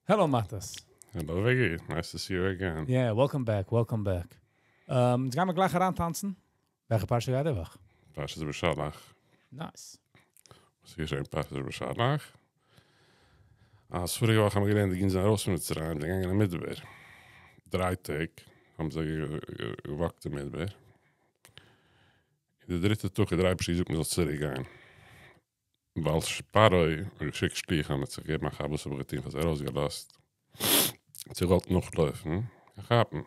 Hello Matas. Hello Viggy, nice to see you again. Yeah, welcome back, welcome back. אונז גיימיר גלייך אריינטאנצן. וועלכע פרשה גייט די וואך? פרשת בשלח. Nice. וואס איז געשען פרשת בשלח? אז פאריגע וואך האבן מיר געלערנט די אידן זענען ארויס פון מצרים, זיי געגאנגען אין מדבר. דריי טעג האבן זיי געוואקט אין מדבר. און די דריטע טאג האט דער אייבערשטער געזאגט מען זאל צוריק גיין. ווייל פרעה האט געשיקט שליחים האט זיך געגעבן א כאפ וואס האב איך געטון כ'האב זיי ארויסגעלאזט. האט זיי געוואלט נאכלויפן און כאפן.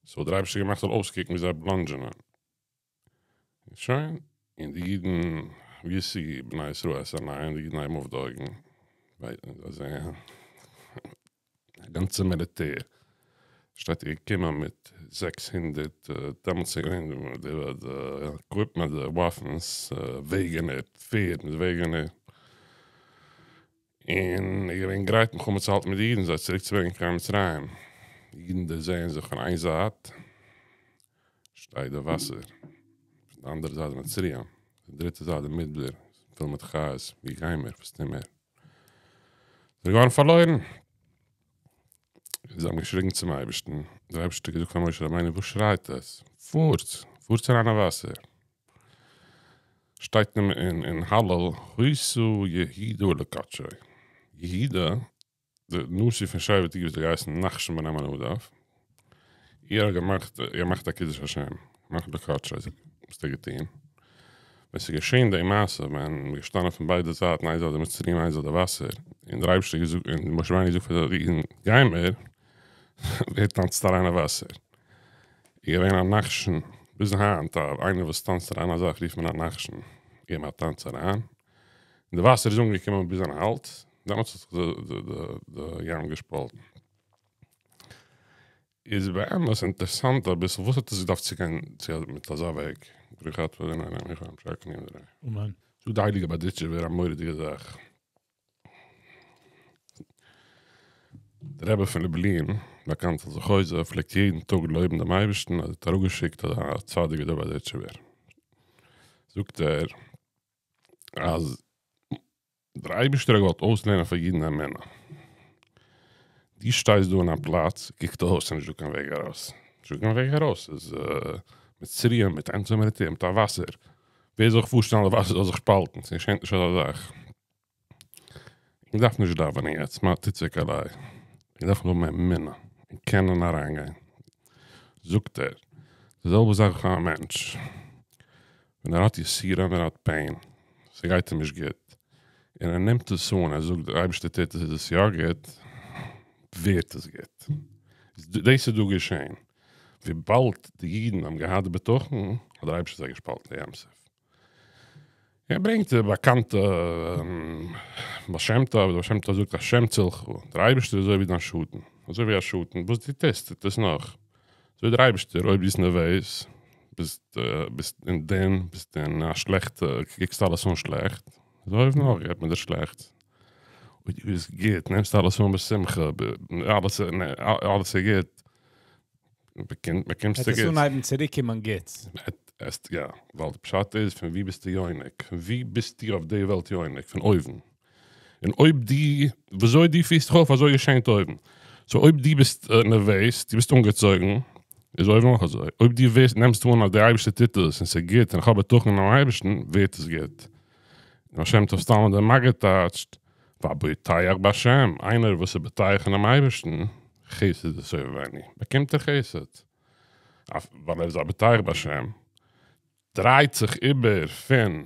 סאו האט דער אייבערשטער געמאכט ס'זאל אויסקוקן ווי זיי בלאנדזשענען. און שוין. און די אידן וישאו בני ישראל את עיניהם, די אידן הייבן אויף די אויגן, זיי זעען א גאנצע מיליטער שטייט געקומען מיט 600 דעמאלטס איז געווען די עקוויפמענט די וואפנס וועגענער פערד מיט וועגענער און איז געווען גרייט מלחמה צו האלטן מיט די אידן זיי צוריק צו ברענגען קיין מצרים די אידן דערזעען זיך פון איין זייט שטייט די וואסער פון די אנדערע זייט די מצריים די דריטע זייט די מדבר פול מיט חיות ווי גיימער וואס טוהן מיר זענען געווארן פארלוירן. זיי האבן געשריגן צום אייבערשטן, דער אייבערשטער האט געזאגט פאר משה רבינו, וואס שרייט עטס? פארטס, פארטס אריין אין וואסער. שטייט אין הלל, היתה יהודה לקדשו. יהודה, דער נשיא פון שבט יהודה האט געהייסן נחשון בן עמינדב, ער האט געמאכט, ער מאכט א קידוש השם, מאכט לקדשו, וואס האט ער געטון? ווען ס'איז געשען די מעשה ווען מ'איז געשטאנען פון ביידע זייטן איין זייט די מצריים איין זייט די וואסער, און דער אייבערשטער האט געזאגט און משה רבינו האט געזאגט פאר די אידן גיימער, ווער טאנצט אריין אין וואסער? איז געווען א נחשון, ביז היינט א איינער וואס טאנצט אריין א זאך רופט מען א נחשון, געגעבן א טאנץ אריין, און די וואסער איז אנגעקומען ביז זיין האלז, דעמאלטס האט זיך די ים געשפאלטן. איז באמת אינטערסאנט אביסל וואס האט עס געדארפט צו גיין צו מיט אזא וועג, ברוך אתה ה' אלהינו מלך העולם שהכל נהיה בדברו. אמן. זאגט די הייליגע בארדיטשובער א מורא'דיגע זאך. דער רבי פון לובלין, באקאנט אלס די חוזה, פלעגט יעדן טאג לויבן דעם אייבערשטן אז ער האט אראפגעשיקט אזא צדיק ווי דער בארדיטשובער. זאגט ער אז דער אייבערשטער האט געוואלט אויסלערנען פאר אידן אמונה. דו שטייסט דא אין א פלאץ, קוקט אויס ס'איז נישטא קיין וועג ארויס. נישטא קיין וועג ארויס, ס'איז מצרים מיט גאנצע מיליטער מיט א וואסער. ווער זאל זיך פארשטעלן אז די וואסער זאל זיך שפאלטן, ס'געשענט נישט אזא זאך. איך דארף נישט דאווענען יעצט, מה תצעק אלי. איך דארף האבן אמונה און קענען אריינגיין. זאגט ער, די זעלבע זאך פאר א מענטש. ווען ער האט יסורים, ער האט pain, ס'גייט אים נישט גוט, און ער נעמט עס אן, ער זאגט דער אייבערשטער טוט עס איז עס יא גוט, ווערט עס גוט. דאס איז דא געשען, וויבאלד די אידן האבן געהאט די בטחון, האט דער אייבערשטער זיי געשפאלטן די ים סוף. ער ברענגט די באקאנטע בעל שם טוב, דער בעל שם טוב זאגט השם צלך, דער אייבערשטער איז אזוי ווי דיין שאטן, אזוי ווי א שאטן, וואס דו טוסט טוט עס נאך, אזוי דער אייבערשטער, אויב ביסט נערוועז, ביסט ביסט אין דין, ביסט אין א שלעכטע, קוקסט אלעס אן שלעכט, אזוי אויבן אויך געבט מען דיר שלעכטס, אויב דו ביסט גוט, נעמסט אלעס אן בשמחה, אלעס אלעס איז גוט, באקומסטו וועט עס גוטס. אנהייבן צוריקקומען גוטס. יא, ווייל די פשט איז פון ווי ביסטו יונק? פון ווי ביסטו אויף די וועלט יונק? פון אויבן. און אויב דו, וויאזוי דו פירסט דיך אויף אזוי געשענט אויבן. So אויב דו ביסט נערוועז, דו ביסט אנגעצויגן, איז אויבן אויך אזוי. אויב דו ווערסט, נעמסט אן אז דער אייבערשטער טוט עס און ס'איז גוט און איך האב בטחון אינעם אייבערשטן, ווערט עס גוט. און בעל שם טוב'ס תלמיד דער מגיד טייטשט, והבוטח בהשם, איינער וואס איז בוטח אינעם אייבערשטן, חסד יסובבנו, באקומט ער חסד. ווייל ער איז א בוטח בהשם. דרייט זיך איבער פון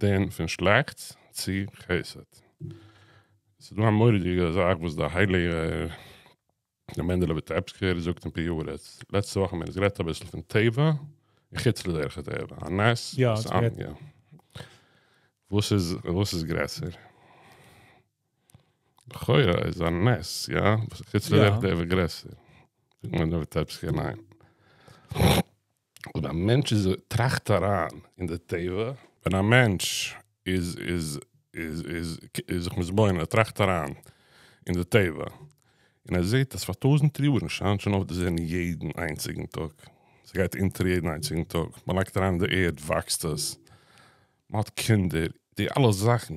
דין פון שלעכטס צו חסד. ס'איז דא א מורא'דיגע זאך וואס די הייליגע ר' מענדעלע וויטעפסקער זאגט אין פרי הארץ, לעצטע וואך האבן מיר עס גערעדט אביסל פון טבע און חוץ לדרך הטבע, א נס, יא, וואס איז וואס איז גרעסער? לכאורה איז א נס, יא? וואס איז חוץ לדרך הטבע גרעסער? זאגט מענדעלע וויטעפסקער ניין. אויב א מענטש איז טראכט אריין אין די טבע. ווען א מענטש איז איז איז איז איז זיך מתבונן ער טראכט אריין אין די טבע און ער זעט אז פאר טויזענטער יארן שיינט שוין אויף די זון יעדן איינציגן טאג, ס'גייט אונטער יעדן איינציגן טאג, מ'לייגט אריין אין די ערד וואקסט עס, מ'האט קינדער, די אלע זאכן.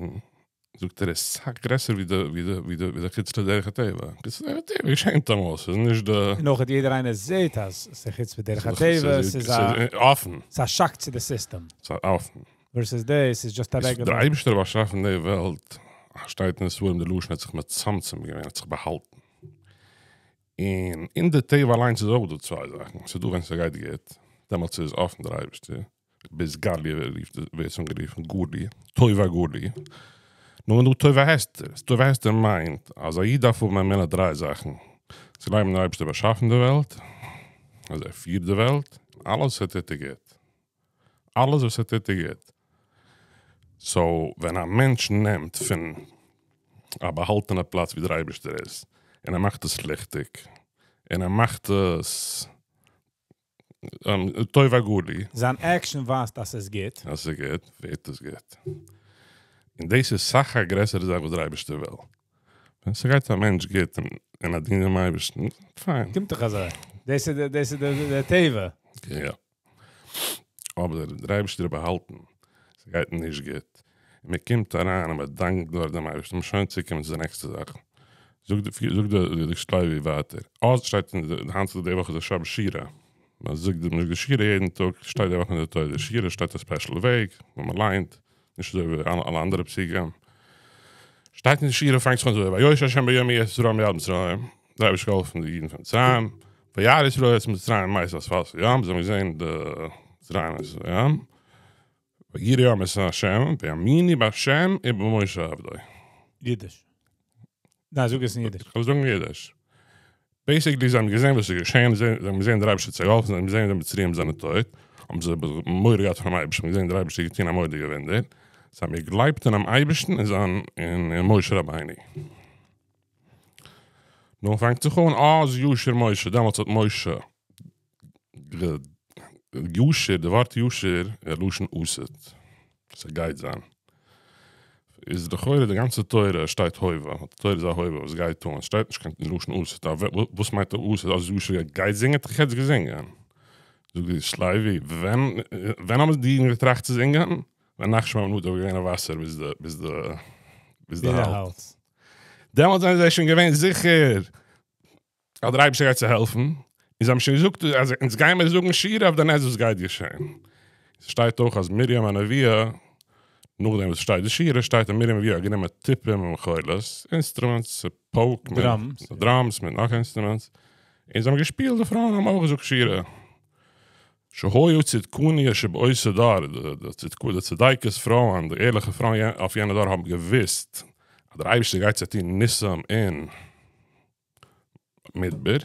זאגט ער איז סאך גרעסער ווי די ווי די ווי די ווי די חוץ לדרך הטבע. חוץ לדרך הטבע געשענט אמאל, ס'איז נישט די. און אויך יעדער איינער זעט אז ס'איז חוץ לדרך הטבע, ס'איז א. אפן. ס'איז א שאק צו די סיסטעם. ס'איז אפן. Versus דאס איז just א דער regular. אייבערשטער האט באשאפן די וועלט, שטייט אין ספרים די לשון האט זיך מצמצם געווען, האט זיך באהאלטן. און אין די טבע אליינס איז אויך דא צוויי זאכן, ס'איז דא ווען ס'גייט גוט, דעמאלטס איז אפן דער אייבערשטער, באתגליא ווערט עס אנגערופן גלוי, טוב הגלוי. נאכדעם איז דא טוב ההסתר, טוב ההסתר מיינט אז א איד דארף האבן אמונה דריי זאכן, צו גלייבן דער אייבערשטער באשאפן די וועלט, אז ער פירט די וועלט, אלעס וואס ער טוט איז גוט, אלעס וואס ער טוט איז גוט. So ווען א מענטש נעמט פון א באהאלטענע פלאץ ווי דער אייבערשטער איז, און ער מאכט עס ליכטיג, און ער מאכט עס טוב הגלוי. זיין action ווייזט אז ס'איז גוט. אז ס'איז גוט, ווערט עס גוט. און דאס איז סאך א גרעסערע זאך וואס דער אייבערשטער וויל. ווען ס'גייט א מענטש גוט און ער דינט דעם אייבערשטן, פיין. קומט דאך אזוי. דאס איז דאס איז די טבע. יא. אבער דער אייבערשטער איז באהאלטן, ס'גייט נישט גוט. און מען קומט אריין און מען דאנקט נאר דעם אייבערשטן, מ'איז שוין צוקומען צו די נעקסטע זאך. זאגט די קדושת לוי ווייטער, אז שטייט אין די היינט די וואך איז די שבת שירה, מען זאגט די שירה יעדן טאג, שטייט די וואך אין די תורה די שירה, שטייט א special וועג ווען מען ליינט, נישט אזוי ווי אלע אנדערע פסוקים. שטייט אין די שירה פאנגט זיך אן אזוי, ויושע השם ביום ההוא את ישראל מיד מצרים, דער אייבערשטער האט געהאלפן די אידן פון מצרים, וירא ישראל את מצרים מתות על שפת הים, זיי האבן געזען די מצרים על שפת הים, ויירא העם את השם, ויאמינו בהשם ובמשה עבדו. אידיש. ניין, זאג עס אין אידיש. כ'וועל זאגן אידיש. Basically זיי האבן געזען וואס איז געשען, זיי האבן געזען דער אייבערשטער האט זיי געהאלפן, זיי האבן געזען די מצריים זענען טויט, האבן זיי מורא געהאט פונעם אייבערשטן, האבן געזען דער אייבערשטער האט געטון א מורא'דיגע וואונדער, זיי האבן געגלייבט אינעם אייבערשטן און זיין און משה רבינו. נו פאנגט זיך אן אז ישיר משה, דעמאלטס האט משה ישיר, די ווארט ישיר איז א לשון עתיד, ס'גייט זיין. איז לכאורה די גאנצע תורה שטייט הווה, די תורה איז א הווה וואס גייט אן, ס'שטייט נישט קיין לשון עתיד, וואס מיינט א עתיד אז ישיר גייט זינגען, האט דאך יעצט געזינגען. זאגט די קדושת לוי, ווען ווען האבן די אידן געטראכט צו זינגען? ווען נחשון בן עמינדב איז געווען אין וואסער ביז די ביז די ביז די האלז. דעמאלטס זענען זיי שוין געווען זיכער אז דער אייבערשטער גייט זיי העלפן, און זיי האבן שוין געזאגט אז אונז גיימיר זאגן שירה אויף די נס וואס גייט געשען. ס'שטייט אויך אז מרים הנביאה, נאכדעם וואס ס'שטייט די שירה, שטייט אז מרים הנביאה האט גענומען תופים ומחולות, instruments, פויק, drums מיט נאך instruments, און זיי האבן געשפילט, די פרויען האבן אויך געזאגט שירה. שהיו צדקניות שבאותו דור, די צדיקות פרויען, די ערליכע פרויען אויף יענע דור האבן געוואוסט אז דער אייבערשטער גייט זיי טון ניסים אין מדבר,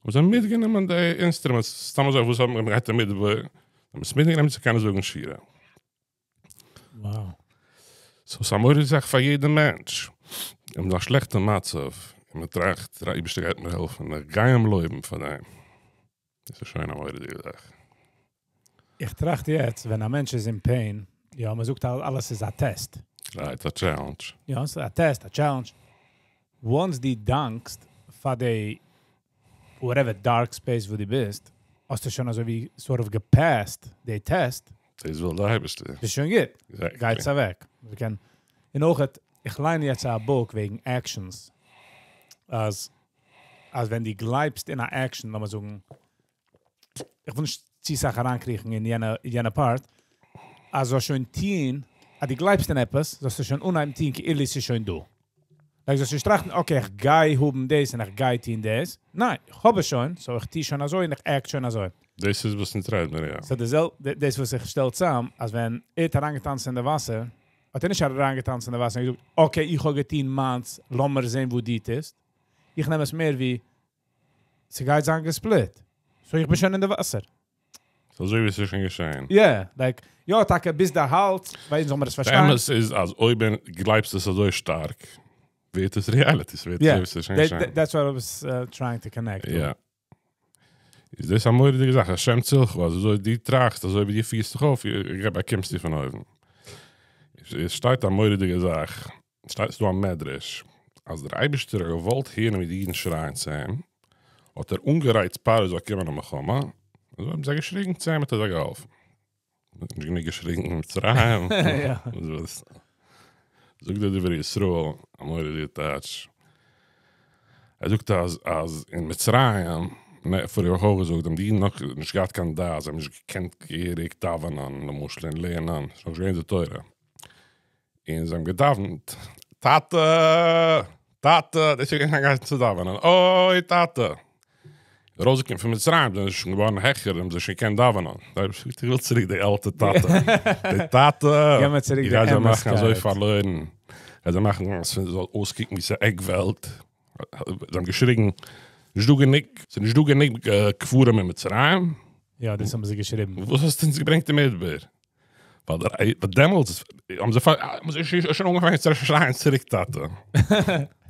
האבן זיי מיטגענומען די instruments, סתם אזוי וואס האט מען געהאט אין מדבר, זיי האבן עס מיטגענומען צו קענען זאגן שירה. So ס'איז א מורא'דיגע זאך פאר יעדע מענטש, ווען מ'איז אין א שלעכטע מצב, און מ'טראכט דער אייבערשטער גייט מיר העלפן, איך גיי אים לויבן פאר דעם, דאס איז שוין א מורא'דיגע זאך. איך טראכט יעצט, ווען א מענטש איז אין pain, יא, מ'זאגט אלעס איז א test. Right, א challenge. יא, ס'איז א test, א challenge. Once דו דאנקסט פאר די whatever dark space וואו דו ביסט, האסטו שוין אזוי ווי sort of גע passed די test. דאס וויל דער אייבערשטער. איז שוין גוט. גייטס אוועק. מ'קען, און אויך, איך ליין יעצט א book וועגן actions. אז, אז ווען דו גלייבסט אין א action, לאמיר זאגן, איך וויל נישט צו סאך אריינקריכן אין יענע, יענע part, אז זאלסט שוין טון, אז דו גלייבסט אין עפעס, זאלסטו שוין אנהייבן טון, כאילו עס איז שוין דא. Like, זאלסט נישט טראכטן, okay, איך גיי האבן דאס און איך גיי טון דאס. ניין, איך האב עס שוין, so איך טו שוין אזוי און איך act שוין אזוי. דאס איז וואס אונז רעדן מיר, יא. So די זעל, דאס וואס איך שטעל צאם, אז ווען ער האט אריינגעטאנצן אין די וואסער, האט ער נישט אריינגעטאנצן אין די וואסער און געזאגט, okay, איך האב געטון מיינס, לאמיר זען וואס דו טוסט. איך נעם עס מער ווי, ס'גייט זיין גע split. So איך בין שוין אין די וואסער. So אזוי ווי עס איז שוין געשען. Yeah, like, יא, טאקע ביז די האלז, ווייל זאל מען עס פארשטיין. אמת איז, אז אויב גלייבסט עס אזוי שטארק, ווערט עס reality, עס ווערט אזוי ווי עס איז שוין געשען. That's what I was trying to connect. יא. איז דאס א מורא'דיגע זאך, השם צלך, אזוי דו טראכסט, אזוי ווי דו פירסט זיך אויף, באקומסטו פון אויבן. עס שטייט א מורא'דיגע זאך, שטייט ס'דא א מדרש, אז דער אייבערשטער האט געוואלט הערן ווי די אידן שרייען צו אים, האט ער אנגערייצט פרעה זאל קומען אין מלחמה, אזוי האבן זיי געשריגן צו אים האט ער זיי געהאלפן. מ'האט נישט גענוג געשריגן אין מצרים. זאגט דער דברי ישראל א מורא'דיגע טייטש, ער זאגט אז אז אין מצרים, פאריגע וואך אויך געזאגט, האבן די אידן נאך נישט געהאט קיין דעת, זיי האבן נישט געקענט געהעריג דאווענען למשל און לערנען, ס'איז נאך נישט געווען די תורה, און זיי האבן געדאווענט, טאטע! טאטע! דאס איז געווען זיין גייסט צו דאווענען, אוי טאטע! ארויסגעקומען פון מצרים זענען זיי שוין געווארן העכער האבן זיי שוין געקענט דאווענען, דער אייבערשטער זאגט איך וויל צוריק די אלטע טאטע, די טאטע, געב מיר צוריק איך די גיי זיי מאכן אזוי אמת'קייט. פארלוירן, איך גיי זיי מאכן אז ס'זאל אויסקוקן ווי ס'איז עק וועלט, זיי האבן געשריגן, נישט דא גענוג, ס'איז נישט דא גענוג קברים אין מצרים? יא דאס האבן זיי געשריבן. וואס האסטו אונז געברענגט אין מדבר? ווייל דעמאלטס האבן זיי האבן זיי שוין אנגעפאנגען צו שרייען צוריק טאטע.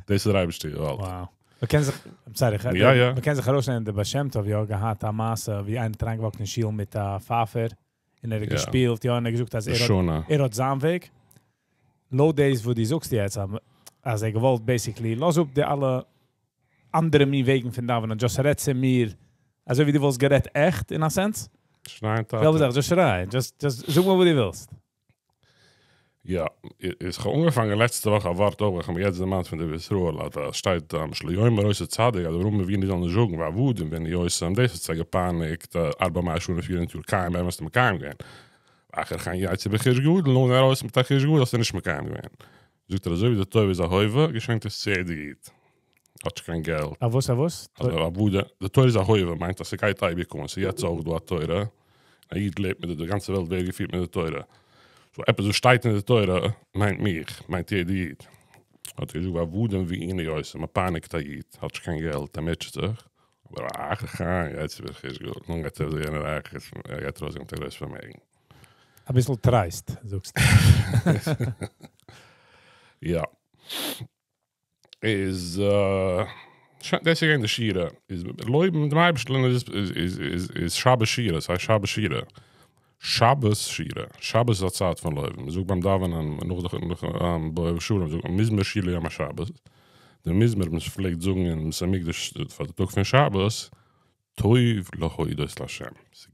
דאס איז דער אייבערשטער געוואלט. Wow. מ'קען זיך, I'm sorry, איך, יא יא. מ'קען זיך ארויסנעמען דער בעל שם טוב יא געהאט א מעשה ווי איינער האט אריינגעוואקט אין שול מיט א פייפער און ער האט געשפילט יא און ער האט געזאגט אז ער האט ער האט זיין וועג. לויט דאס וואס דו זאגסט יעצט אז ער האט געוואלט basically לאז אפ די אלע אנדערע מין וועגן פון דאווענען, just רעד צו מיר אזוי ווי דו וואלסט גערעדט עכט אין א sense. שרייען טאטע. זעלבע זאך, just שריי, just just זאג מיר וואס דו ווילסט. יא, איז כ'האב אנגעפאנגען לעצטע וואך א ווארט אויך, איך האב מיר יעצט דערמאנט פון דברי ישראל, אז עס שטייט שלא יאמר אותו צדיק, אז אברהם אבינו זאל נישט זאגן ועבדום וענו אותם, דאס האט זיי געפייניגט ארבע מאות שנה פיר הונדערט יאר קיים באמת האסטו מקיים געווען, ואחר כן יצאו ברכוש גדול, נאכדעם ארויס מיט א רכוש גדול האסטו נישט מקיים געווען. זאגט ער אזוי ווי די תורה איז א הווה, געשענקט עס צו יעדע איד. האט נישט קיין געלט. א וואס א וואס? אז עבודה, די תורה איז א הווה מיינט אז ס'גייט אייביג אן, ס'איז יעצט אויך דא א תורה, א איד לעבט מיט די, די גאנצע וועלט ווערט געפירט מיט די תורה, so עפעס וואס שטייט אין די תורה מיינט מיך, מיינט יעדע איד. האט ער געזאגט ועבדום וענו אותם, מ'פייניגט א איד, האט נישט קיין געלט, ער מוטשעט זיך, אבער אחרי כן יצאו ברכוש גדול, נאכדעם גייט ער ווערן רייך, ער גייט ארויסגיין מיט א גרויס פארמעגן. אביסל טרייסט זאגסטו. יא. איז שוין דאס איז געווען די שירה, איז לויבן דעם אייבערשטן איז איז איז איז שבת שירה, ס'הייסט שבת שירה, שבת שירה, שבת איז א צייט פון לויבן, מ'זאגט ביים דאווענען נאך די נאך אוהב שלום זאגט מען מזמור שיר ליום השבת, די מזמור וואס מ'פלעגט זאגן אין בית המקדש פאר די טאג פון שבת, טוב להודות לה', ס'איז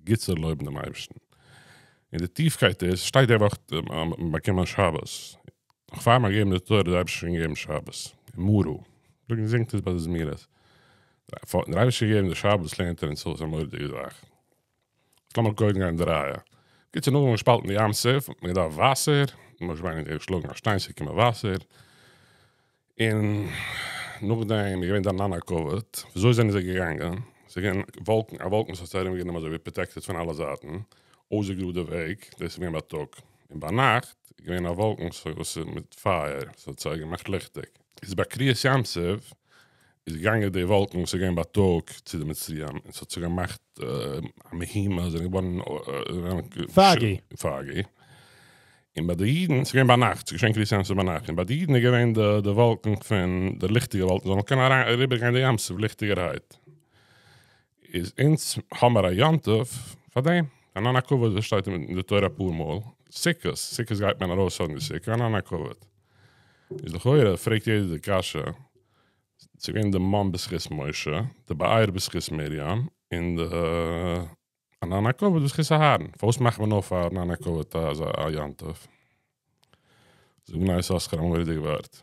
גוט צו לויבן דעם אייבערשטן. און די טיפקייט איז, שטייט די וואך באקומען שבת, נאך פאר מ'האט געגעבן די תורה האט דער אייבערשטער שוין געגעבן שבת, מרה, זאגן זינגט עס ביי די זמירות, דער אייבערשטער געגעבן די שבת לערנט ער אונז אויס א מורא'דיגע זאך. לאמיר קודם גיין די רייע. קיצור נאכדעם געשפאלטן די ים סוף, האט מען געדארפט וואסער, משה רבינו האט געשלאגן א שטיין ס'איז געקומען וואסער, און נאכדעם איז געווען די ענן הכבוד, וויאזוי זענען זיי געגאנגען? ס'איז געווען וואלקן, א וואלקן וואס האט זיי ארומגענומען אזוי ווי protected פון אלע זייטן, אויסער גראדע וועג, דאס איז געווען בייטאג, און ביינאכט איז געווען א וואלקן וואס איז מיט פייער, וואס האט זיי געמאכט ליכטיג. איז ביי קריעת ים סוף איז געגאנגען די וואלקן וואס איז געווען בייטאג צו די מצריים, און ס'האט זיך געמאכט א מהומה, זיי זענען געווארן foggy. Foggy. און ביי די אידן, ס'איז געווען ביינאכט, ס'איז געשען קריעת ים סוף ביינאכט, און ביי די אידן איז געווען די די וואלקן פון די ליכטיגע וואלקן זאלן קענען אריין אריבער גיין די ים סוף ליכטיגערהייט. איז אונז האמער א יום טוב פאר דעם, ענן הכבוד דאס שטייט אין די תורה אפאר מאל, סוכות, סוכות גייט מען ארויס פון די סוכה, ענן הכבוד. איז לכאורה פרעגט יעדער די קשיא, ס'איז געווען די מן בזכות משה, די באר בזכות מרים, און די ענן הכבוד בזכות אהרן, פארוואס מאכט מען נאר פאר ענן הכבוד א יום טוב? זאגט בני יששכר א מורא'דיגע ווארט.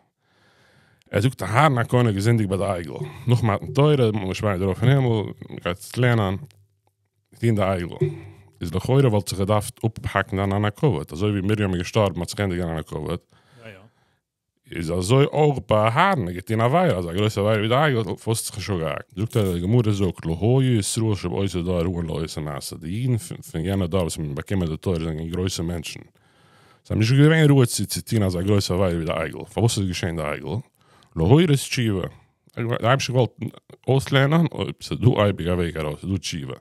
ער זאגט אהרן הכהן האט געזינדיגט ביי די עגל, נאך מתן תורה, משה רבינו איז ארויף אין הימל, מען גייט עס לערנען, טון די עגל, איז לכאורה וואלט זיך געדארפט אפהאקן די ענן הכבוד, אזוי ווי מרים איז געשטארבן האט זיך געענדיגט די ענן הכבוד, איז אזוי אויך ביי אהרן, ער האט געטון עבירה, אזא גרויסע עבירה ווי די עגל, פארוואס האט זיך נישט אפגעהאקט? זאגט ער, די גמרא זאגט, לא היו ישראל שבאותו דור ראוין לאותו מעשה, די אידן פון יענע דור וואס האבן באקומען די תורה זענען געווען גרויסע מענטשן, זיי האבן נישט געווען ראוי צו צו טון אזא גרויסע עבירה ווי די עגל, פארוואס איז געשען די עגל? להורות תשובה, די אייבערשטער האט געוואלט אויסלערנען אויב ס'איז דא אייביג א וועג ארויס, ס'איז דא תשובה.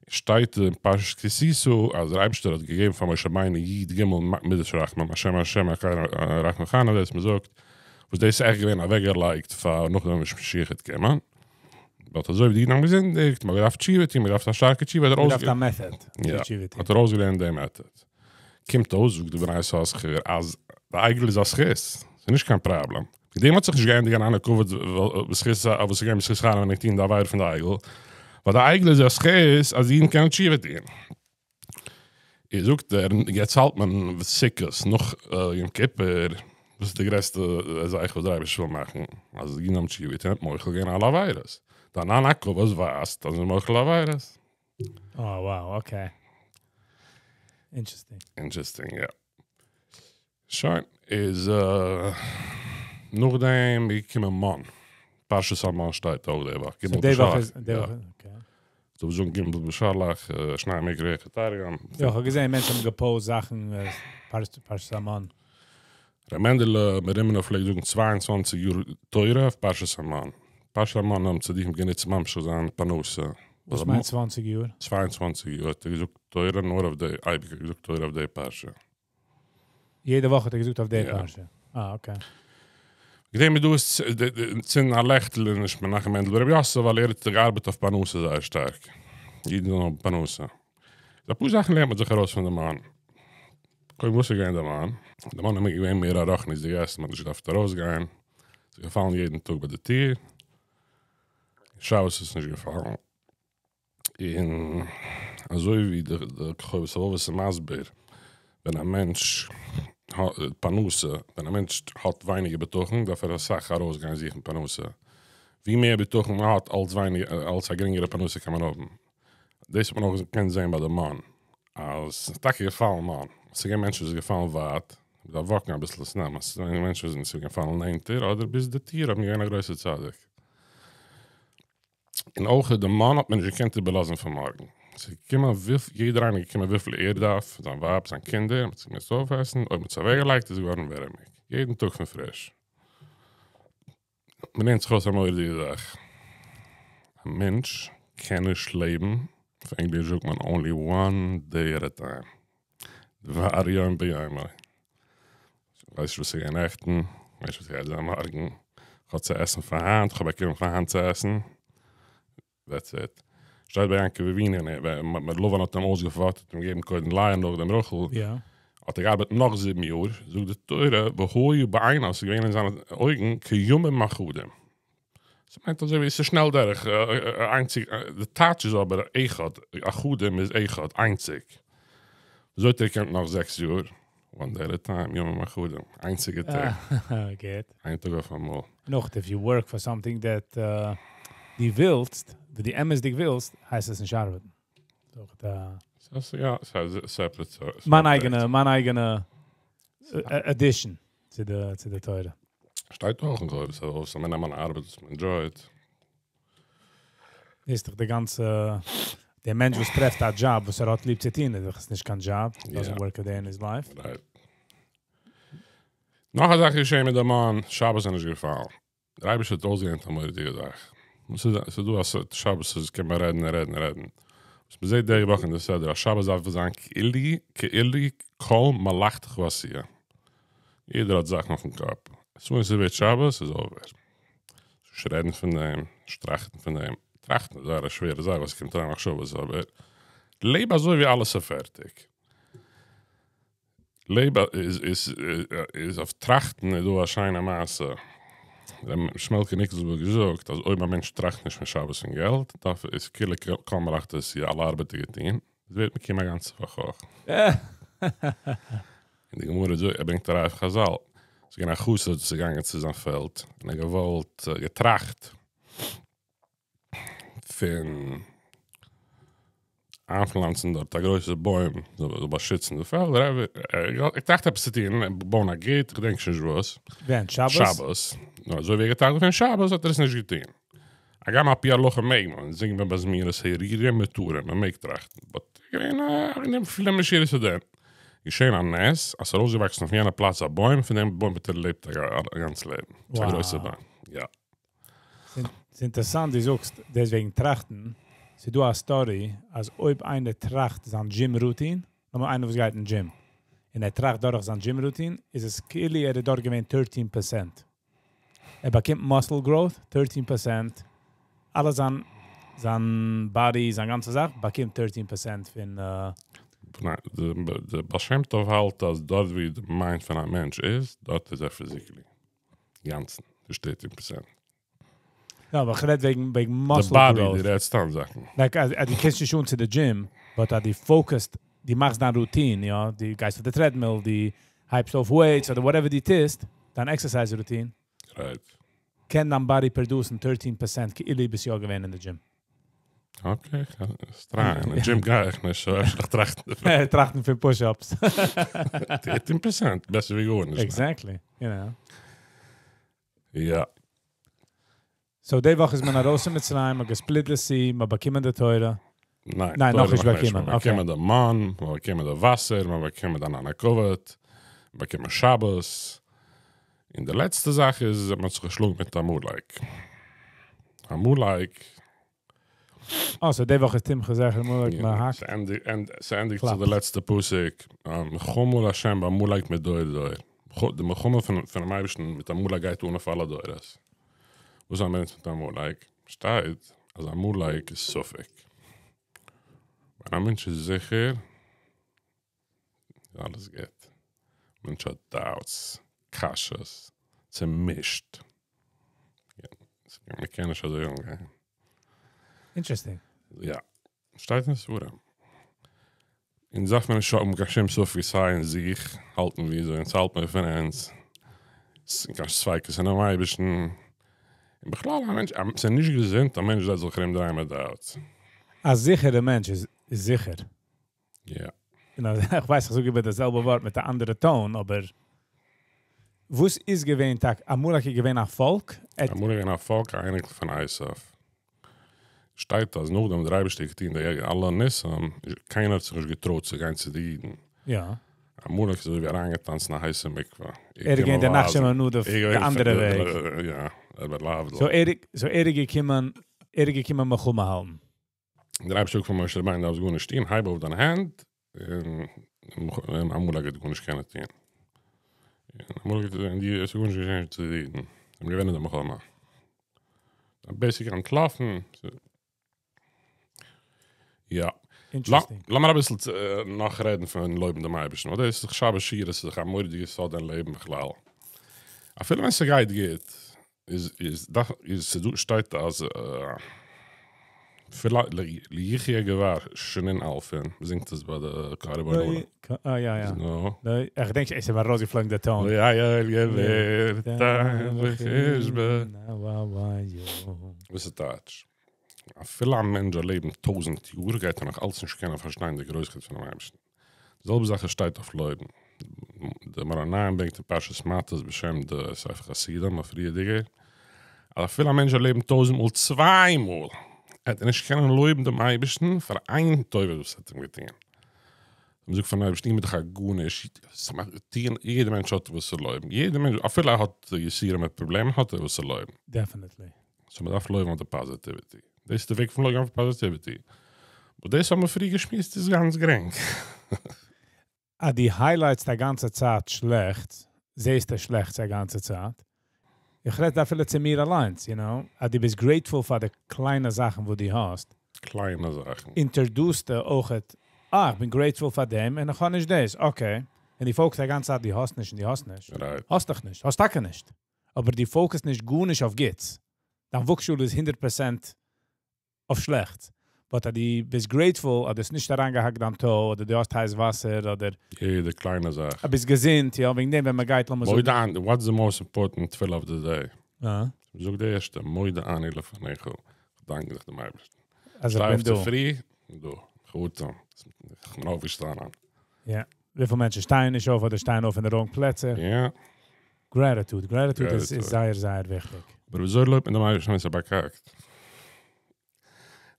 שטייט אין פרשת כי תשא אז דער אייבערשטער האט געגעבן פאר משה רבינו י ג מידות רחמים, השם השם רחמן חנון דאס מ'זאגט, וואס דאס איז עכט געווען אוועקגעלייגט פאר נאכדעם ווען משיח וועט קומען, but אזוי ווי די אידן האבן געזינדיגט, מ'האט געדארפט תשובה טון, מ'האט געדארפט א שטארקע תשובה, האט ער מ'דארף א method צו תשובה טון. האט ער אויסגעלערנט די method. קומט אויס זאגט די בני יששכר אז די עגל איז א זכות, ס'איז נישט קיין פראבלעם. מיט דעם האט זיך נישט געענדיגט ענן הכבוד בזכות וואס איז געווען בזכות אהרן ווען ער האט געטון די עבירה פון די עגל, ווייל די עגל איז א זכות אז אידן קענען תשובה טון. איז זאגט ער, יעצט האלט מען סוכות נאך יום כיפור. וואס איז די גרעסטע זאך וואס דער אייבערשטער וויל מאכן? אז אידן האבן תשובה געטון, מוחל געווען אלע עבירות. די ענן הכבוד ווייזט אז מ'איז מוחל עבירות. Oh wow, okay. Interesting. Interesting, יא. שוין, איז נאכדעם איז געקומען מן. פרשת המן שטייט אויך די וואך. So די וואך איז, די וואך, okay. זאל זאגן גימל בשלח, שנים מקרא אחד תרגום. יא, איך האב געזען מענטשן האבן געפאוסט זאכן פרשת המן. ר' מענדעלע מרימנוב פלעגט זאגן 22 יאר תורה אויף פרשת המן. פרשת המן האבן צדיקים גענוצט ממשיך זיין פרנסה. וואס מיינט צוואנציג יאר? 22 יאר האט ער געזאגט תורה נאר אויף די, אייביג האט ער געזאגט תורה אויף די פרשה. יעדע וואך האט ער געזאגט אויף די פרשה? אה okay. געדענק מיר דא איז צינדן א לעכטל איז נישט מנחם מענדל ברבי יוסף ווייל ער האט געארבעט אויף פרנסה זייער שטארק. אידן זאלן האבן פרנסה. אפאר זאכן לערנט מען זיך ארויס פון די מן. קודם וואס איז געווען די מן? די מן איז געווען מער א רוחניות'דיגע עסן, מען האט נישט געדארפט ארויסגיין, ס'איז געפאלן יעדן טאג ביי די טיר, שבת איז עס נישט געפאלן. און אזוי ווי די חובת הלבבות איז מסביר, ווען א מענטש האט פרנסה, ווען א מענטש האט ווייניגער בטחון דארף ער אסאך ארויסגיין זוכן פרנסה, ווי מער בטחון מען האט אלץ ווייניגער אלץ א גרינגערע פרנסה קען מען האבן. דאס האט מען אויך געקענט זען ביי די מן, אז ס'איז טאקע געפאלן מן, ס'איז געווען מענטשן וואס איז געפאלן ווייט, מ'דארף וואקן אביסל עס נעמען, ס'איז געווען מענטשן וואס איז געפאלן נענטער אדער ביז די טיר האט מען געווען א גרויסע צדיק. און אויך די מן האט מען נישט געקענט איבערלאזן פאר מארגן, ס'איז געקומען וויפיל, יעדער איינער איז געקומען וויפיל ער דארף, זיין ווייב, זיין קינדער, מ'האט עס געמוזט אויפעסן, אויב מ'האט עס אוועקגעלייגט איז עס געווארן ווערעמיג, יעדן טאג פון פריש. מ'לערנט זיך אויס א מורא'דיגע זאך, א מענטש קען נישט לעבן, אויף ענגליש זאגט מען only one day at a time, דבר יום ביומו, כ'ווייס נישט וואס איז געווען נעכטן, כ'ווייס נישט וואס גייט זיין מארגן, כ'האב צו עסן פאר היינט, כ'האב באקומען פאר היינט צו עסן, that's it. שטייט ביי יעקב אבינו, ווען לבן האט אים אויסגעפאפט, האט אים געגעבן קודם לאה און נאכדעם רחל, האט ער געארבעט נאך 7 יאר, זאגט די תורה, והיה בעיניו, ס'איז געווען אין זיינע אויגן כימים אחדים. ס'מיינט אזוי ווי ס'איז שנעל דורך, איינציג, די טייטש איז אבער אחד, אחדים איז אחד, איינציג. וויאזוי האט ער געקענט נאך 6 יאר? One day at a time, ימים אחדים, איינציגע טאג. גוט. איין טאג אויף אמאל. נאך, if you work for something that דו ווילסט, וואס דו אמת'דיג ווילסט, הייסט עס נישט ארבעטן. דאך דא. ס'איז יא, ס'איז separate. מיין אייגענע addition צו די תורה. שטייט אויך אין חובת הלבבות, אז מען נעמט אן ארבעט וואס מען enjoy ט. איז דאך די גאנצע, דער מענטש וואס טרעפט א job, וואס ער האט ליב צו טון, איז דאך עס נישט קיין job. Doesn't work a day in his life. Right. נאך א זאך געשען מיט דער מן, שבת איז נישט געפאלן. דער אייבערשטער האט אויסגעלערנט א מורא'דיגע זאך. ס'איז דא אז שבת איז קען מען רעדן און רעדן און רעדן. וואס מען זעט די וואך אין די סדרה, אז שבת דארף זיין כאילו כל מלאכתך עשויה. יעדער האט זאכן אויפן קאפ. As soon as ס'ווערט שבת, איז over. נישט רעדן פון דעם, נישט טראכטן פון דעם. טראכטן איז זייער א שווערע זאך, וואס קומט אריין מחשבות, אבער לעב אזוי ווי אלעס איז פערטיג. לעב איז אויף טראכטן איז דא א שיינע מעשה. ר' שמעלקע ניקלשבורגער געזאגט, אז אויב א מענטש טראכט נישט פון שבת און געלט, דארף איז כאילו כל מלאכתו עשויה, אלע ארבעט איז געטון. עס ווערט מקוים א גאנצע וואך אויך. און די גמרא זאגט, ער ברענגט א ראיה פון חז"ל. ס'איז געווען א חסיד וואס איז געגאנגען צו זיין פעלד, און ער האט געוואלט, געטראכט פון איינפלאנצן דארט א גרויסע בוים, זאל באשיצן די פעלד. ער האט געטראכט עפעס צו טון, בויען א gate, איך געדענק שוין נישט וואס. ווען? שבת? שבת. נאר אזוי ווי ער האט געטראכט פון שבת, האט ער עס נישט געטון. הגם על פי הלכה מעג מען, זינגט מען ביי זמירות הרהורים מותרים, מען מעג טראכטן. But געווען א לפנים משורת הדין. געשען א נס, אז ס'איז ארויסגעוואקסן אויף יענע פלאץ א בוים, פון דעם בוים האט ער געלעבט א גאנץ לעבן. ס'איז א גרויסע בוים. יא. ס'איז אינטערעסאנט, דו זאגסט, דעסוועגן טראכטן, ס'איז דא א story, אז אויב איינער טראכט זיין gym routine, נאר איינער וואס גייט אין gym, און ער טראכט דורך זיין gym routine, איז עס כאילו ער האט דארט געווען 13%. ער באקומט muscle growth, 13%. אלע זיין body, זיין גאנצע זאך, באקומט 13% פון ניין, דער בעל שם טוב האלט, אז דארט ווי די mind פון א מענטש איז, דארט איז ער physically. גאנצן, נישט 13%. יא, אבער איך רעד וועגן muscle The body, growth. דו רעדסט סתם זאכן. Like, אז דו גייסט שוין צו די gym, but אז דו focus ט, דו מאכסט דיין routine, יא, דו גייסט אויף די treadmill, דו הייבסט אויף weights, אדער whatever דו טוסט, דיין exercise routine, קען דיין body produce ן 13% כאילו ביסט יא געווען אין די gym. Okay, כ'על try ען. אין gym גיי איך נישט, so אפשר איך טראכטן דערפון. טראכטן פון push-ups. 13%, בעסער ווי גארנישט. Exactly, you know. יא. So די וואך איז מען ארויס פון מצרים, מ'האט גע split די sea, מ'האט באקומען די תורה. ניין, ניין, תורה נאכנישט נאכנישט. באקומען, מ'האט okay. באקומען די מן, מ'האט באקומען די וואסער, מ'האט באקומען די ענני כבוד, מ'האט באקומען שבת. און די לעצטע זאך איז, מ'האט זיך געשלאגן מיט עמלק. עמלק. אה, so די וואך איז תמחה זכר עמלק, יא, מ'האקט. ס'ענדיגט זיך די קלאפט. לעצטע פסוק, מלחמה לה' בעמלק מדור דור. די מלחמה פונעם אייבערשטן מיט עמלק גייט אן אויף אלע דורות. וואס האבן מיר אונז מיט עמלק? שטייט אז עמלק איז ספק. ווען א מענטש איז זיכער, איז אלעס גוט. מענטש האט doubts, קשיות, צעמישט. מען קען נישט אזוי אנגיין. Interesting. יא. שטייט אין ספרים. אונז דארף מען נישט האבן קיין שום ספק סיי אין זיך, האלטן ווי אזוי אונז האלט מיר פון אונז, קיין ספיקות אינעם אייבערשטן, און בכלל א מענטש, ס'איז נישט געזונט א מענטש זאל זיך ארום דרייען מיט doubts. א זיכערע מענטש איז זיכער. יא. און איך ווייס איך זאג איבער די זעלבע ווארט מיט א אנדערע tone, אבער וואס איז געווען טאקע, עמלק איז געווען א פאלק? עמלק איז געווען א פאלק, א אייניקל פון עשיו. שטייט אז נאכדעם דער אייבערשטער האט געטון די אלע ניסים, קיינער האט זיך נישט געטרויט צו גיין צו די אידן. יא. עמלק איז אזוי ווי אריינגעטאנצן אין א הייסע מקווה. ער איז געווען דער נחשון בן עמינדב, די אנדערע וועג. יא, ער וועט להבדיל. So ער so ער איז געקומען, ער איז געקומען מלחמה האלטן. דער אייבערשטער זאגט פאר משה רבינו דארפסט גארנישט טון, הייב אויף דיין הענט, און עמלק וועט גארנישט קענען טון. און עמלק האט און עס איז גארנישט געשען צו די אידן, זיי האבן געוואונען די מלחמה. Basically אנטלאפן. יא. Interesting. לאמיר אביסל נאך רעדן פון לויבן דעם אייבערשטן, ווייל דאס איז דאך שבת שירה, ס'איז דאך א מורא'דיגע סוד אין לעבן בכלל. אפילו ווען ס'גייט גוט, איז איז דאך איז ס'דא שטייט אז אפילו לו יחיה גבר שנין אלפין, מ'זינגט עס ביי די קה ריבון עולם. אה יא יא. נו. איך געדענק עס איז מיר ארויסגעפלויגן די tone. לא יעל גבר וואס איז טייטש? אפילו א מענטש זאל לעבן טויזנט יאר גייט ער נאך אלץ נישט קענען פארשטיין די גרויסקייט פונעם אייבערשטן. די זעלבע זאך עס שטייט אויף לויבן. די מאור עינים ברענגט אין פרשת מטות בשם די ספר חסידים א פריערדיגער, אז אפילו א מענטש זאל לעבן טויזנט מאל צוויי מאל, וועט ער נישט קענען לויבן דעם אייבערשטן פאר איין טובה וואס ער האט אים געטון. מען זאגט פארן אייבערשטן איך בין דאך א גארנישט, יעדער מענטש האט וואס צו לויבן, יעדער מענטש אפילו ער האט יסורים מיט פראבלעמען האט ער וואס צו לויבן. Definitely. So מען דארף לויבן אויף די positivity, דאס איז די וועג פון לויבן אויף positivity, און דאס האבן מיר פריער געשמועסט איז גאנץ גרינג. אז דו highlight סט א גאנצע צייט שלעכטס, זעסטו שלעכטס א גאנצע צייט. איך רעד אפילו צו מיר אליינס, you know, אז דו ביסט grateful פאר די קליינע זאכן וואס דו האסט. קליינע זאכן. Introduce סטו אויכעט, אה, איך בין grateful פאר דעם און איך האב נישט דאס, okay. און דו focus סט א גאנצע צייט דו האסט נישט און דו האסט נישט. האסט דאך נישט, האסט טאקע נישט. אבער דו focus סט נישט גארנישט אויף גוטס. דיין וואגשאל איז 100% אויף שלעכטס. But אז דו ביסט grateful, אז דו האסט נישט אריינגעהאקט דיין toe, אדער דו האסט הייס וואסער, אדער... יעדע קליינע זאך. אז ביסט געזונט, יא, וועגן דעם ווען מען גייט לאמיר זאגן... מודה אני, what's the most important תפילה of the day? אה? זאג די ערשטע, מודה אני לפניך, איך דאנק דיך דעם אייבערשטן. אז איך בין דא. שטיי אויף צופרי, דא, גוט, איך בין אויפגעשטאנען. יא, וויפיל מענטשן שטייען נישט אויף אדער שטייען אויף אין די wrong פלעצער. יא. Gratitude, gratitude איז זייער זייער וויכטיג. אבער וויאזוי לויבט מען דעם אייבערשטן ווען ס'איז באקאקט?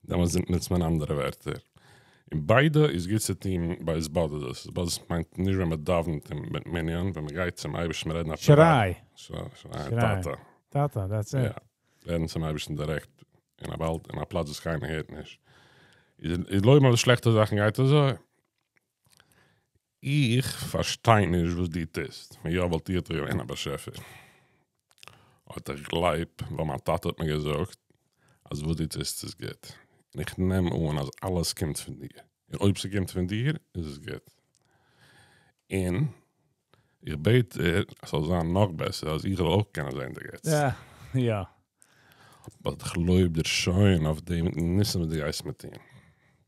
דעמאלטס נוצט מען אנדערע ווערטער. און ביידע איז גוט צו טון ביי התבודדות. התבודדות מיינט נישט ווען מען דאווענט מיט מנין, ווען מען גייט צום אייבערשטן רעדן א שריי! שריי! טאטע! טאטע, that's it. יא. רעדן צום אייבערשטן דירעקט אין א וואלד, אין א פלאץ וואס קיינער הערט נישט. איז לויבן אויף די שלעכטע זאכן גייט אזוי. איך פארשטיי נישט וואס דו טוסט, ווען יא וואלט איך דאך געווען א באשעפער. אט איך גלייב ווייל מיין טאטע האט מיר געזאגט אז וואס דו טוסט איז גוט, און איך נעם אן אז אלעס קומט פון דיר, און אויב ס'קומט פון דיר איז עס גוט, און איך בעט דיר אז ס'זאל זיין נאך בעסער אז איך זאל אויך קענען זען די גוטס. יא. But איך לויב דיר שוין אויף די ניסים וואס דו גייסט מיר טון.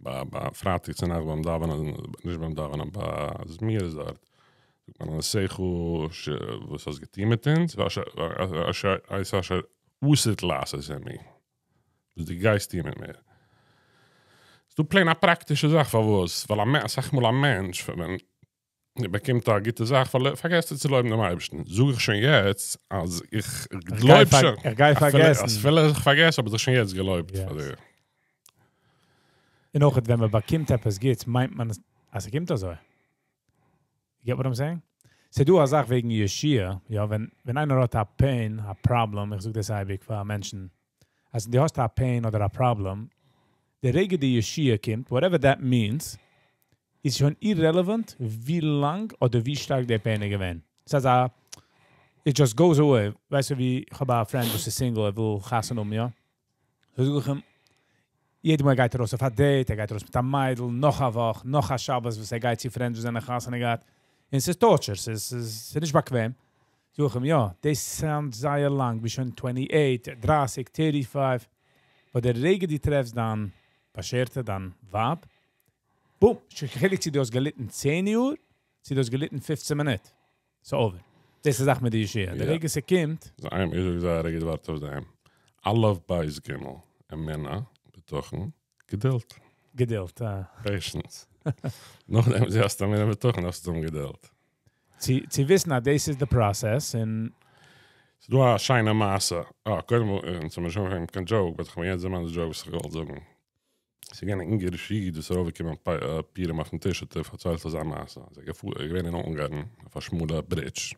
ביי ביי פרייטאג צו נאכט ביים דאווענען, נישט ביים דאווענען, ביי זמירות דארט. זאגט מען על נסיך וואס האסט געטון מיט אונז, את אשר עתיד לעשות עמי, וואס דו גייסט טון מיט מיר. ס'דא plain א פראקטישע זאך פארוואס, ווייל אסאך מאל א מענטש ווען ער באקומט א גוטע זאך פארגעסט ער צו לויבן דעם אייבערשטן, זאג איך שוין יעצט אז איך גלויב שוין, איך גיי פארגעסן, אפילו איך פארגעס האב איך דיך שוין יעצט געלויבט פאר דיר. און אויך ווען מען באקומט עפעס גוטס מיינט מען אז ס'קומט אזוי. You get what I'm saying? ס'דא א זאך וועגן ישועה, יא, ווען ווען איינער האט א pain, א problem, איך זאג דאס אייביג פאר מענטשן, אז דו האסט א pain אדער א problem, די רגע די ישועה קומט, whatever that means, איז שוין irrelevant ווי לאנג אדער ווי שטארק די pain איז געווען. ס'איז א, it just goes away. ווייסטו ווי, איך האב א friend וואס איז single, ער וויל חתונה האבן, יא? זאג איך אים, יעדע מאל גייט ער ארויס אויף א date, ער גייט ארויס מיט א מיידל, נאך א וואך, נאך א שבת וואס ער גייט צו friends וואס זענען חתונה געהאט. און ס'איז torture, ס'איז נישט באקוועם. זאג איך אים, יא, דאס sound זייער לאנג, ביסט שוין 28, 30, 35. אבער דער רגע דו טרעפסט דיין באשערטע, דיין ווייב, boom, נישט קיין חילוק צו דו האסט געליטן 10 יאר, צו דו האסט געליטן 15 מינוט. It's over. דאס איז זאך מיט די ישועה. דער רגע ס'קומט. איך זאג זייער א גוט ווארט אויף דעם. אלף בית גימל, אמונה, בטחון, געדולד. געדולד, אה. Patience. נאכדעם דו האסט אמונה בטחון, האסטו געדולד. צו וויסן, אז דאס איז the process, און ס'דא א שיינע מעשה. אה, קודם, צום שוין קיין joke, but איך מיין יעצט זעמען די joke וואס איך וויל זאגן. ס'איז געווען אן אונגארישע איד, וואס איז ארויפגעקומען פורים אויפן טיש, האט ער פארציילט אזא מעשה. ער איז געווען אין אונגארן, אויף א שמאלע bridge.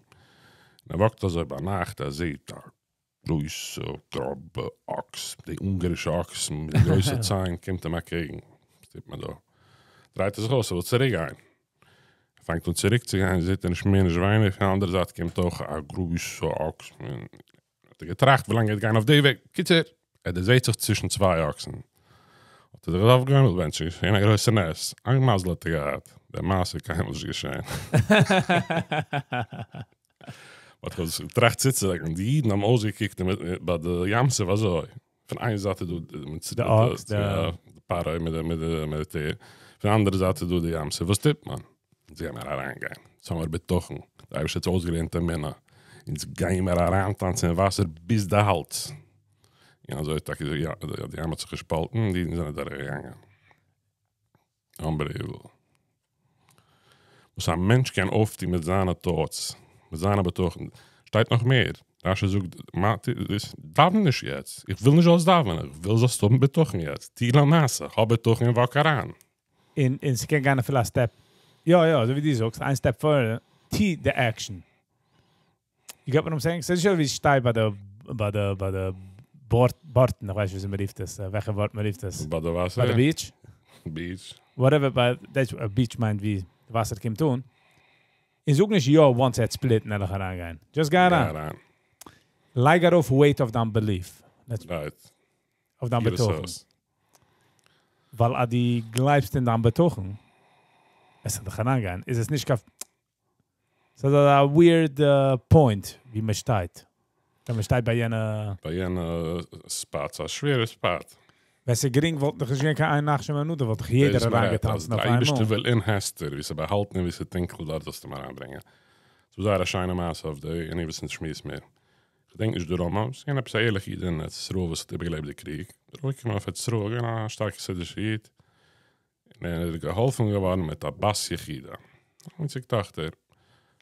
און ער walk ט אזוי ביינאכט, ער זעט א גרויסע, גראבע אקס, די אונגארישע אקסן מיט די גרויסע ציין, קומט אים אקעגן. וואס טוט מען דא? דרייט ער זיך אויס, ער וויל צוריקגיין. ער פאנגט אן צוריקצוגיין, זעט ער נישט מער נישט ווייניגער, פון די אנדערע זייט קומט אויך א גרויסע אקס. האט ער געטראכט, ווי לאנג ער וועט גיין אויף די וועג. קיצור, ער דערזעט זיך צווישן צוויי אקסן. האט ער זיך געדארפט גומל בענטשן, געשען א גרויסע נס. איין מזל האט ער געהאט. די מעשה איז קיינמאל נישט געשען. האט ער זיך געטראכט צוצולייגן, די אידן האבן אויסגעקוקט ביי די ים סוף אזוי. פון איין זייט איז דא די אקס, די פרעה מיט די מיליטער, פון די אנדערע זייט איז דא די ים סוף. וואס טוט מען? אונז גיימער אריינגיין. אונז האמיר בטחון. דער אייבערשטער האט אונז אויסגעלערנט אמונה. אונז גיימער אריינטאנצן אין וואסער ביז די האלז. און אזוי איז טאקע די ים האט זיך געשפאלטן און די אידן זענען דורכגעגאנגען. Unbelievable. וואס א מענטש קען אויפטון מיט זיינע thoughts, מיט זיינע בטחון. שטייט נאך מער, רשי זאגט, דאווען נישט יעצט, איך וויל נישט זאלסט דאווענען, איך וויל זאלסט האבן בטחון יעצט, טו למעשה, האב בטחון און walk אריין. און ס'קען גיין אפילו א step, יא יא, אזוי ווי דו זאגסט, איין step further, טו די action. You get what I'm saying? ס'איז נישט אזוי ווי שטיי ביי די, ביי די, ביי די בארטן, איך ווייס נישט ווי מ'רופט עס, וועלכע ווארט מ'רופט עס. ביי די וואסער? ביי די beach? Beach. Whatever, ביי, דאס, א beach מיינט ווי די וואסער קומט אן. און זאג נישט יא, once it split, וועל איך אריינגיין. Just גיי אריין. גיי אריין. לייג ארויף weight אויף דיין belief. Right. אויף דיין בטחון. ווייל אז דו גלייבסט אין דיין בטחון, עס וועט דיך אריינגיין, איז עס נישט קיין ס'איז א weird point ווי מען שטייט. ווען מען שטייט ביי יענע ביי יענע spot, ס'איז א שווערע spot. ווען ס'איז גרינג וואלט דאך נישט געווען קיין איין נחשון בן עמינדב, וואלט דאך יעדער אריינגעטאנצן אויף איינמאל. דער אייבערשטער וויל אין הסתר, ווי ס'איז באהאלטן און ווי ס'איז טונקל, דארט זאלסטו אים אריינברענגען. ס'איז זייער א שיינע מעשה אויף די, און איר וויסט נישט שמועס מער. כ'דענק נישט די רמ"א, ס'איז געווען עפעס א ערליכע איד אין ארץ ישראל וואס האט איבערגעלעבט די קריג. ער איז אנגעקומען אויף ארץ ישראל, געווען א שטארקע חסידישע איד, און ער איז געהאלפן געווארן מיט א בת יחידה, א איינציג טאכטער.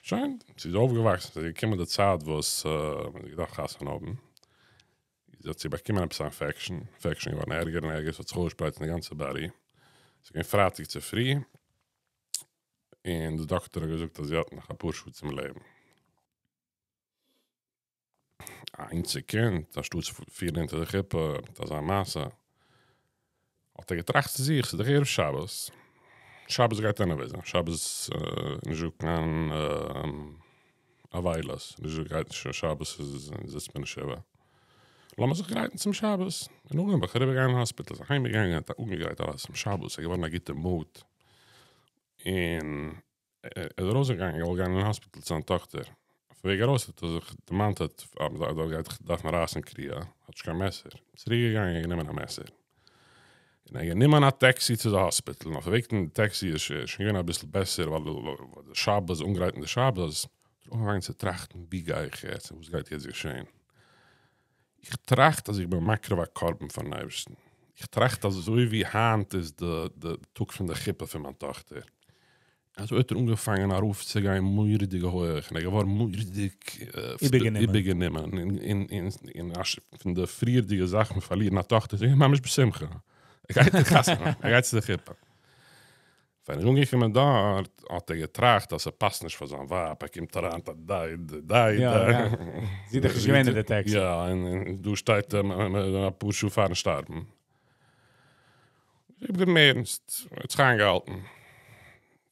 שוין, זי איז אויפגעוואקסן, ס'איז געקומען די צייט וואס מען האט געדארפט חתונה האבן. זי האט זי באקומען עפעס א infection, infection איז געווארן ערגער און ערגער, ס'האט זיך אויסגעשפרייט אין די גאנצע body. ס'איז געווען פרייטאג צופרי, און די דאקטער האט געזאגט אז זי האט נאך אפאר שעה צום לעבן. א איינציג קינד, אנשטאט צו פירן אונטער די חופה מיט אזא מעשה, האט ער געטראכט צו זיך, ס'איז דאך ערב שבת, שבת גייט anyway זיין, שבת איז נישט דא קיין אבילות, נישט דא גייט נישט שבת איז זיצט מען נישט שבעה, לאמיר זיך גרייטן צום שבת, און נאכדעם וועל איך אריבער גיין אין hospital, איז אהיים געגאנגען האט אנגעגרייט אלעס צום שבת, איז געווארן א גוטע mood, און ער איז ארויסגעגאנגען, געוואלט גיין אין hospital צו זיין טאכטער. אויפן וועג ארויס האט ער זיך דערמאנט אז ער גייט דארפן רייסן קריעה, האט נישט קיין מעסער. צוריק געגאנגען און גענומען א מעסער. און ער גענומען א taxi צו די hospital. און אויף די וועג אין די taxi איז שוין געווען אביסל בעסער, ווייל די שבת, אנגרייטן די שבת, האט ער אנגעפאנגען צו טראכטן, ווי גיי איך יעצט און וואס גייט יעצט געשען? איך טראכט אז איך בין מקריב א קרבן פארן אייבערשטן. איך טראכט אז אזוי ווי היינט איז די די טאג פון די חופה פון מיין טאכטער. אזוי האט ער אנגעפאנגען ארויפצוגיין מורא'דיג הויעך און ער איז געווארן מורא'דיג איבערגענומען און און פון די פריערדיגע זאך פון פארלירן א טאכטער איז ער געווען ממש בשמחה. ער גייט אין חתונה, ער גייט צו די חופה. ווען ער איז אנגעקומען דארט האט ער געטראכט אז ס'פאסט נישט פאר זיין ווייב, ער קומט אריין טא דיי דיי דיי. זי איז דאך נישט געווען אין די taxi. יא, און דא שטייט ער אפאר שעה פארן שטארבן. זי איז געבליבן ערנסט, האט זיך איינגעהאלטן.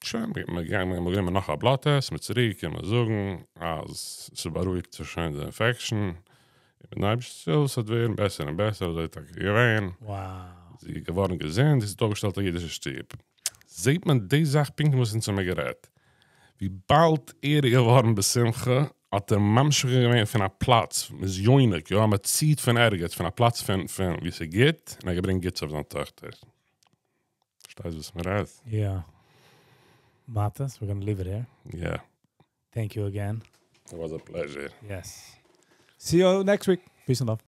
שוין, מ'איז געגאנגען, מ'האט גענומען נאך א blood test, מ'איז צוריק געקומען זאגן אז ס'בארואיגט זיך שוין די infection, און מיטן אייבערשטנ'ס הילף ס'וועט ווערן בעסער און בעסער, אזוי איז טאקע געווען. זי איז געווארן געזונט, זי האט אויפגעשטעלט א אידישע שטוב. זעט מען די זאך פונקט וואס אונז האמיר גערעדט, וויבאלד ער איז געווארן בשמחה האט ער ממשיך געווען פון א פלאץ, מ'איז יונק, יא, מ'ציט פון ערגעץ, פון א פלאץ פון פון וואו ס'איז גוט, און ער האט געברענגט גוטס אויף זיין טאכטער. פארשטייסט וואס מ'רעדט? יא. מאטעס, we're gonna leave it here. יא. Thank you again. It was a pleasure. Yes. See you next week. Peace and love.